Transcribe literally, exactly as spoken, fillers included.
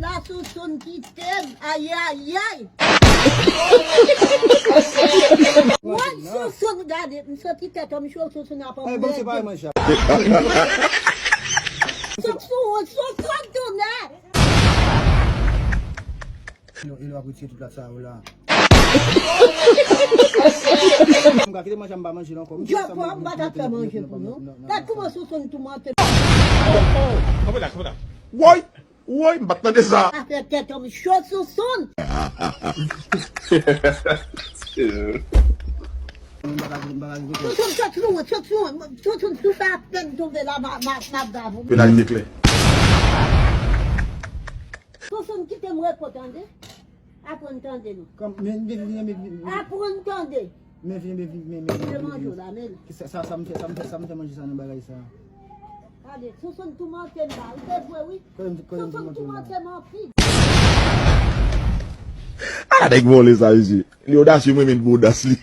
La Sousoun kite m, ayayay. Woy, Sousoun, gade, m santi tèt an m cho, Sousoun ap anmède m. Sousoun, Sousoun tounen. Yo, yo ap retire tout plat sa yo la. M ka kite manje, m pa manje l ankò. Djòpò, m pa t ap fè manje pou nou. Gad kouman Sousoun toumante. Kanpe la, kanpe la. Woy! Woy, m pa t tande sa. Afè tèt an m cho, Sousoun. Sousoun, sot lwen, sot lwen. Sousoun, si w fè apèn tonbe la, m a, m a, m ap ba vomit. Penalite klè. Sousoun, kite m repo, tande. Aprann tande nou. Kòm, men, men, men, men, men, Aprann tande. Men vini, men vini, men, men, Kite manje w la, men. Sa, sa, sa m fè, sa m fè, sa m fè manje sa nan bagay sa. Gade, Sousoun toumante m la, wi, se vre, wi. Kote m, kote m Sousoun toumante m anpil. Ah, nèg vòlè sa, mesye. Li odasye, mwen menm pou odas li.